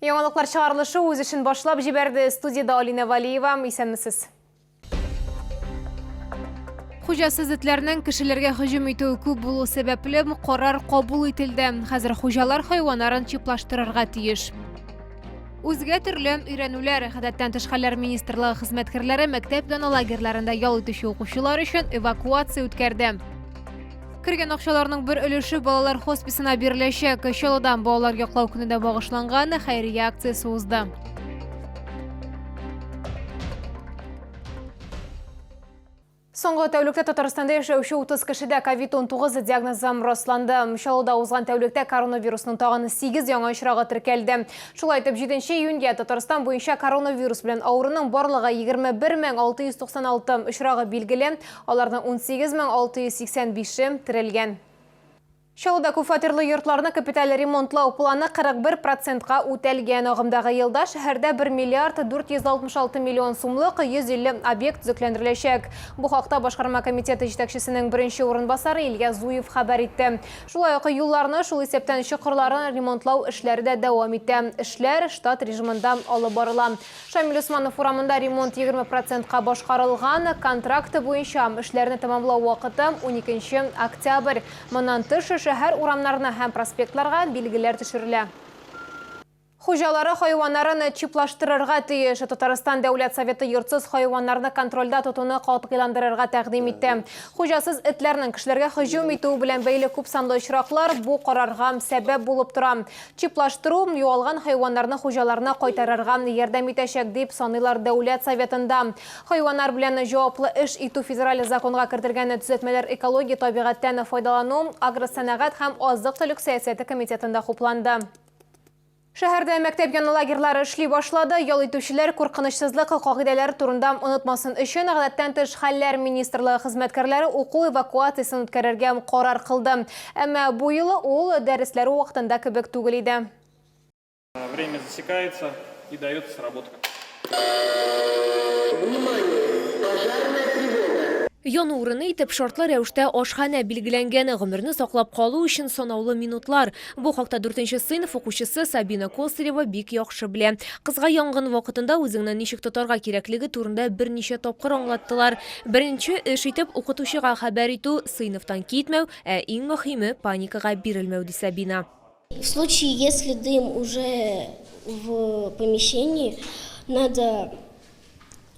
Яңалыклар чыгарылышы үз эшен башлап җибәрде. Студиядә Алинә Валиева. Исәнмесез. Хуҗасыз этләрнең кешеләргә һөҗүм итүе күп булу сәбәпле, карар кабул ителде. Хәзер хуҗалар хайваннарын чиплаштырырга тиеш. Үзгә төрле өйрәнүләр. Гадәттән тыш хәлләр министрлыгы хезмәткәрләре мәктәп яны лагерьларында ял итүче укучылар өчен эвакуация үткәрде. Кергән акчаларның бер өлеше балалар хосписына биреләчәк. Чаллыдан балалар яклау көненә багышланган хәйрия акциясе узды. Соңгы тәүлектә Татарстанда яшәүче 30 кешедә COVID-19 диагнозы расланды. Чаллыда узган тәүлектә коронавирусның тагын 8 яңа очрагы теркәлде. Шулай итеп, 7 июньгә Татарстан буенча коронавирус белән авыруның барлыгы 21696 очрагы билгеле. Аларның 18685-е терелгән. Чаллыда күпфатирлы йортларны капиталь ремонтлау планы 41 процентка үтәлгән. Агымдагы елда шәһәрдә 1 миллиард 466 миллион сумлык 150 объект төзекләндереләчәк. Бу хакта башкарма комитеты җитәкчесенең беренче урынбасары Илья Зуев хәбәр итте. Шулай ук юлларны, шул исәптән чокырларын ремонтлау эшләре дә дәвам итә. Эшләр штат режимында алып барыла. Шамил Усманов урамында ремонт 20 процентка башкарылган. Контракт буенча эшләрне тәмамлау вакыты, уникенче октябрь. Моннан тыш, шәһәр урамнарына һәм проспектларга билгеләр төшерелә. Хуҗалары хайваннарын чиплаштырырга тиеш. Татарстан Дәүләт Советы йортсыз хайваннарны контрольдә тотуны катгыйландырырга тәкъдим итте. Хуҗасыз этләрнең кешеләргә һөҗүм итүе белән бәйле күпсанлы очраклар бу карарга сәбәп булып тора. Чиплаштыру югалган хайваннарны хуҗаларына кайтарырга ярдәм итәчәк, дип саныйлар Дәүләт Советында. Хайваннар белән җаваплы эш итү федераль законга кертелгән төзәтмәләр экология, табигатьтән файдалану, агросәнәгать һәм азык-төлек сәясәте комитетында хупланды. Шәһәрдә мәктәп яны лагерьлары эшли башлады. Ял итүчеләр куркынычсызлык кагыйдәләре турында онытмасын өчен, Гадәттән тыш хәлләр министрлыгы хезмәткәрләре уку эвакуациясен үткәрергә карар кылды. Әмма бу юлы ул дәресләр вакытында кебек түгел иде. Время засекается и дается сработка. Внимание! Пожарная тревога! Яну урыны итеп шартлы рәвештә ашханә билгеләнгән. Гомерне саклап калу өчен санаулы минутлар. Бу хакта дүртенче сыйныф укучысы Сабина Косырева бик яхшы белә. Кызга янгын вакытында үзеңне ничек тотарга кирәклеге турында берничә тапкыр аңлаттылар. Беренче эш итеп укытучыга хәбәр итү, сыйныфтан китмәү, Ә иң мөһиме, паникага бирелмәү, ди Сабина. В случае, если дым уже в помещении, надо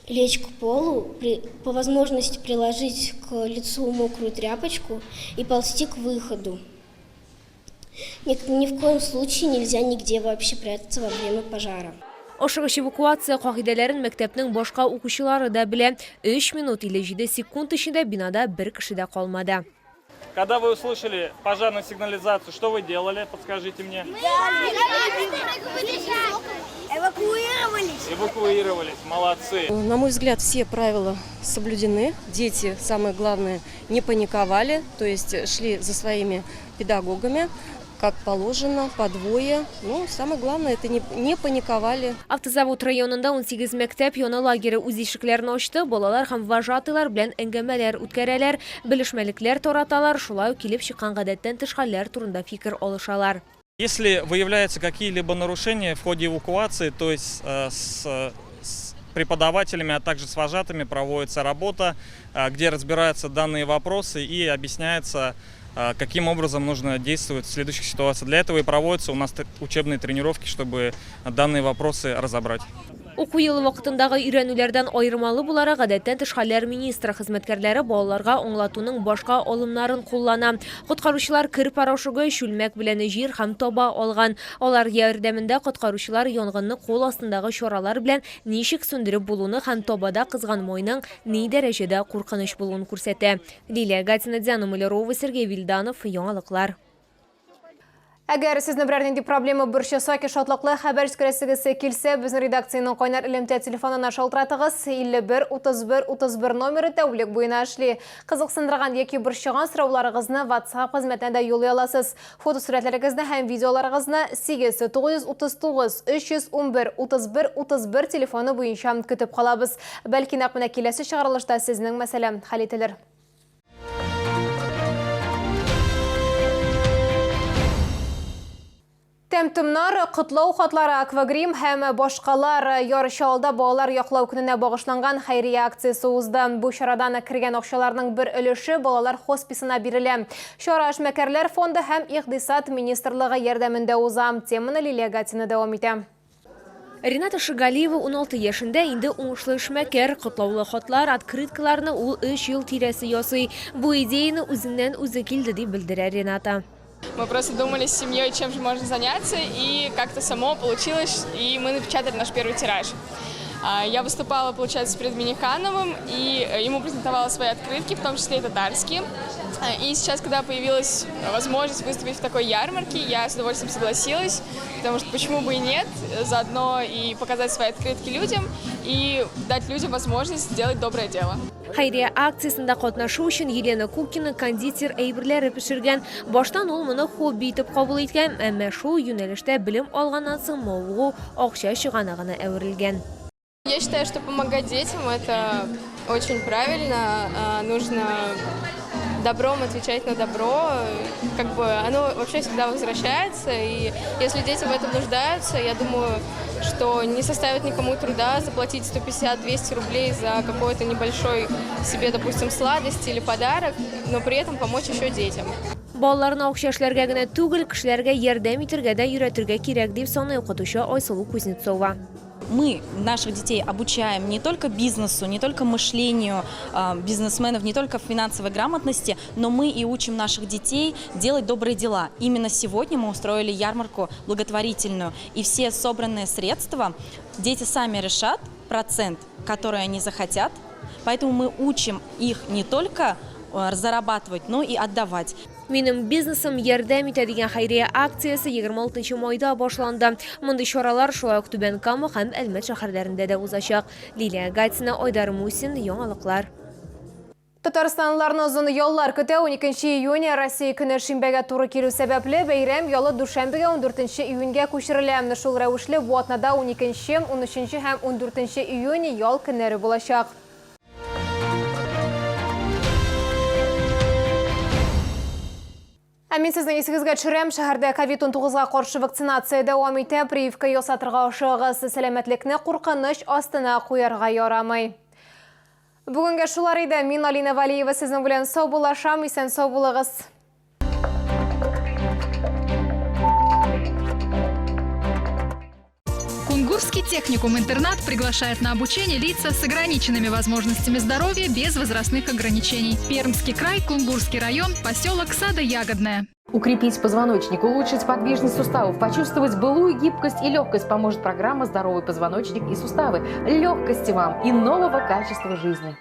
лечь к полу, по возможности приложить к лицу мокрую тряпочку и ползти к выходу. Ни, ни в коем случае нельзя нигде вообще прятаться во время пожара. Ашыгыч эвакуация кагыйдәләрен мәктәпнең башка укучылары да белә. Өч минут 57 секунд эчендә бинада бер кеше дә калмады. Когда вы услышали пожарную сигнализацию, что вы делали? Подскажите мне. Эвакуировались. Эвакуировались, молодцы. На мой взгляд, все правила соблюдены. Дети, самое главное, не паниковали, то есть шли за своими педагогами, как положено, по двое. Ну, самое главное, это не, не паниковали. Автозавод районында 18 мәктәп яны лагере үз ишекләрен ачты, балалар һәм вожатыйлар белән әңгәмәләр үткәрәләр, белешмәлекләр тараталар, шулай ук килеп чыккан гадәттән тыш хәлләр турында фикер алышалар. Если выявляются какие-либо нарушения в ходе эвакуации, то есть э, с, с преподавателями, а также с вожатыми проводится работа, э, где разбираются данные вопросы и объясняется, э, каким образом нужно действовать в следующих ситуациях. Для этого и проводятся у нас учебные тренировки, чтобы данные вопросы разобрать. Уку елы вакытындагы өйрәнүләрдән аермалы буларак, гадәттән тыш хәлләр министры хезмәткәрләре балаларга аңлатуның башка алымнарын куллана. Коткаручылар кер порошогы, чүлмәк белән җир һәм таба алган. Алар ярдәмендә коткаручылар янгынны кул астындагы чаралар белән ничек сүндереп булуны һәм табада кызган майның ни дәрәҗәдә куркыныч булуын күрсәтә. Лилия Гатина, Диана Малярова, Сергей Вильданов, Яңалыклар. Әгәр сезне берәр нинди проблема борчыса, яки шатлыклы хәбәр җиткерәсегез килсә, безнең редакциянең кайнар элемтә телефонына шалтыратыгыз. 51 31 31 номеры тәүлек буена эшли. Кызыксындырган яки борчыган сорауларыгызны WhatsApp хезмәтенә дә юллый аласыз. Фотосурәтләрегезне һәм видеоларыгызны 8 939 311 31 31 телефоны буенча көтеп калабыз. Бәлки нәкъ менә киләсе чыгарылышта сезнең мәсьәлә хәл ителер. Тәм-томнар, котлау хатлары, аквагрим һәм башкалар Яр Чаллыда балалар яклау көненә багышланган хәйрия акциясе узды. Бу чарадан кергән акчаларның бер өлеше балалар хосписына бирелә. Чара Эшмәкәрләр фонды һәм Икъдисад министрлыгы ярдәмендә уза. Теманы Лилия Гатина дәвам итә. Рената Шигалиева 16 яшендә инде уңышлы эшмәкәр. Котлаулы хатлар, открыткаларны ул өч ел тирәсе ясый. Бу идеяне үзеннән-үзе килде, дип белдерә Рената. Мы просто думали с семьей, чем же можно заняться, и как-то само получилось, и мы напечатали наш первый тираж. Я выступала, получается, перед Минихановым, и ему презентовала свои открытки, в том числе и татарские. И сейчас, когда появилась возможность выступить в такой ярмарке, я с удовольствием согласилась, потому что почему бы и нет, заодно и показать свои открытки людям, и дать людям возможность сделать доброе дело. Хәйрия акциясендә катнашу өчен Елена Кукина кондитер әйберләре пешергән. Баштан ул моны хобби итеп кабул иткән, әмма шул юнәлештә белем алганнан соң мавыгу акча чыганагына әверелгән. Я считаю, что помогать детям это очень правильно. Нужно добром отвечать на добро. Как бы оно вообще всегда возвращается. И если дети в этом нуждаются, я думаю, что не составит никому труда заплатить 150-200 рублей за какой-то небольшой себе, допустим, сладость или подарок, но при этом помочь еще детям. Балаларны акча эшләргә генә түгел, кешеләргә ярдәм итәргә дә өйрәтергә кирәк, дип саный укытучы Айсылу Кузнецова. Мы наших детей обучаем не только бизнесу, не только мышлению бизнесменов, не только финансовой грамотности, но мы и учим наших детей делать добрые дела. Именно сегодня мы устроили ярмарку благотворительную, и все собранные средства дети сами решат процент, который они захотят. Поэтому мы учим их не только зарабатывать, но и отдавать. Минем бизнесым ярдәм итә дигән хәйрия акциясе 26 майда башланды. Мондый чаралар шулай ук Түбән Кама һәм Әлмәт шәһәрләрендә дә узачак. Лилия Гатина, Айдар Мусин, Яңалыклар. Татарстанлыларны озын яллар көтә. 12 июнь Россия көне шимбәгә туры килү сәбәпле бәйрәм ялы дүшәмбегә 14 июньгә күчерелә. Шул рәвешле бу атнада 12, 13 һәм 14 июнь ял көннәре булачак. Ә мин сезнең исегезгә төшерәм, шәһәрдә ковид-19-га каршы вакцинация дәвам итә, прививка ясатырга ашыгыгыз, сәламәтлекне куркыныч астына куярга ярамый. Бүгенгә шулар иде. Мин Алина Валиева сезнең белән саубуллашам, исән сау булыгыз. Кунгурский техникум-интернат приглашает на обучение лица с ограниченными возможностями здоровья без возрастных ограничений. Пермский край, Кунгурский район, поселок Садо-Ягодное. Укрепить позвоночник, улучшить подвижность суставов, почувствовать былую гибкость и легкость поможет программа «Здоровый позвоночник и суставы». Легкости вам и нового качества жизни.